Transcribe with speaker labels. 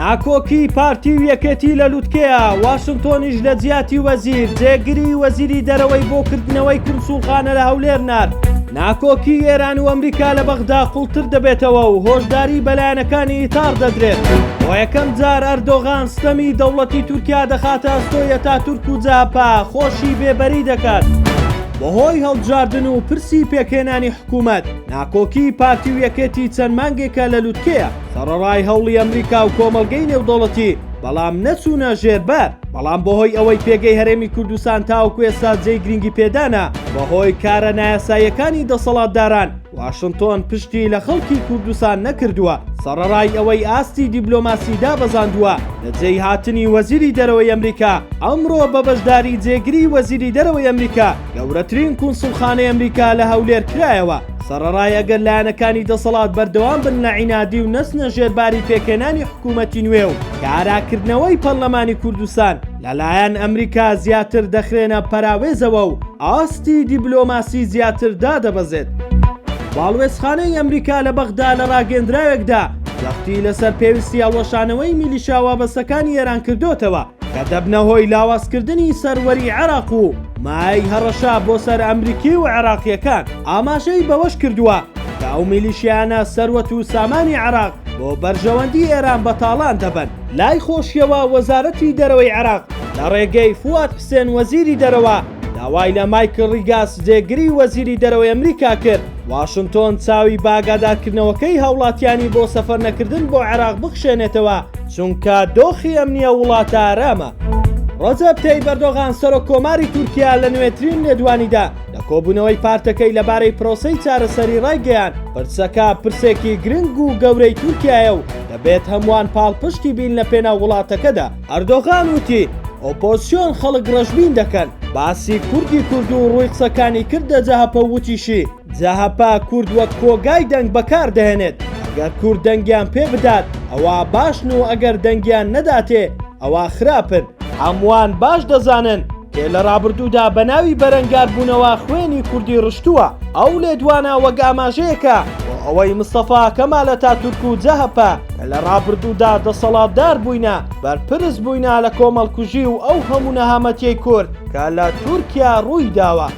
Speaker 1: ناکۆکی پارتی و یەکێتی لە لوتکەیە، واشنتۆنیش لە جیاتی وەزیر، جێگری وەزیری دەرەوەی بۆ کردنەوەی کونسوڵخانە لە هەولێر نارد. ناکۆکی ئێران و ئەمریکا لە بەغدا قوڵتر دەبێتەوە و هۆشداری بە لایەنەکانی ئیتاڕ دەدرێت. بۆ یەکەم جار ئەردۆغان ستەمی دەوڵەتی تورکیا دەخاتە ئەستۆی ئەتاتورک و جەهەپە خۆشی بێبەری دەکات. بەهۆی هەڵبژاردن و پرسی پێکهێنانی حکوومەت، ناکۆکی پارتی و یەکێتی چەند مانگێکە لە لوتکەیە. سەڕەڕای هەوڵی ئەمریکا و کۆمەڵگەی نێودەوڵەتی، بەڵام نەچوونە ژێر بار، بەڵام بەهۆی ئەوەی پێگەی هەرێمی کوردستان تاوەکو ئێستا جێی گرنگی پێدانە، بەهۆی کارە نایاساییەکانی دەسەڵاتداران، واشنتۆن پشتی لە خەڵکی کوردستان نەکردووە، سەڕەڕای ئەوەی ئاستی دیبلۆماسی دابەزاندووە، لە جێی هاتنی وەزیری دەرەوەی ئەمریکا، ئەمڕۆ بە بەشداری جێگری وەزیری دەرەوەی ئەمریکا، گەورەترین کونسوڵخانەی ئەمریکا لە هەولێر کرایەوە. سەڕەڕای ئەگەر لایەنەکانی دەسەڵات بەردەوام بن لە عینادی و نەچنە ژێر باری پێکهێنانی حکوومەتی نوێ و کاراکردنەوەی پەرلەمانی کوردستان لەلایەن ئەمریکا زیاتر دەخرێنە پەراوێزەوە و ئاستی دیبلۆماسی زیاتر دادەبەزێت. باڵوێزخانەی ئەمریکا لە بەغدا لە ڕاگەندراوێکدا جەختی لەسەر پێویستی هەڵوەشانەوەی میلیشیا وابەستەکانی ئێران کردۆتەوە کە دەبنە هۆی لاوازکردنی سەروەری عێراق و مایەی هەڕەشە بۆ سەر ئەمریکی و عێراقییەکان. ئاماژەی بەوەشکردووە کە ئەو میلیشیایانە سەروەت و سامانی عێراق بۆ بەرژەوەندی ئێران بە تاڵان دەبەن. لای خۆشیەوە وەزارەتی دەرەوەی عێراق لە ڕێگەی فواد حسێن وەزیری دەرەوە داوای لە مایکل ڕیگاس جێگری وەزیری دەرەوەی ئەمریکا کرد واشنتۆن چاوی بە ئاگادارکردنەوەکەی هاوڵاتیانی بۆ سەفەرنەکردن بۆ عێراق بخشێنێتەوە چونکە دۆخی ئەمنی ئەو وڵاتە ئارامە. ڕەجەب تەیب ئەردۆغان سەرۆک کۆماری تورکیا لە نوێترین لێدوانیدا لە کۆبوونەوەی پارتەکەی لەبارەی پرۆسەی چارەسەری ڕایگەیاند، پرسەکە پرسێکی گرنگ و گەورەی تورکیایە و دەبێت هەمووان پاڵپشتی بین لە پێناو وڵاتەکەدا. ئەردۆغان وتی، ئۆپۆزسیۆن خەڵک ڕەشبین دەکەن، باسی کوردی کرد و ڕووی قسەکانی کردە جەهەپە و وتیشی، جەهەپە کورد وەک کۆگای دەنگ بەکار دەهێنێت، ئەگەر کورد دەنگیان پێ بدات ئەوا باشن و ئەگەر دەنگیان نەداتێ ئەوا خراپن. هەمووان باش دەزانن کێ لە ڕابردوودا بە ناوی بەرەنگاربوونەوە خوێنی کوردی ڕشتووە، ئەو لێدوانە وەک ئاماژەیەکە بۆ ئەوەی مستەفا کەمال ئەتاتورک و جەهەپە کە لە ڕابردوودا دەسەڵاتدار بووینە بەرپرس بووینە لە کۆمەڵکوژی و ئەو هەموو نەهامەتیەی کورد کە لە تورکیا ڕوویداوە.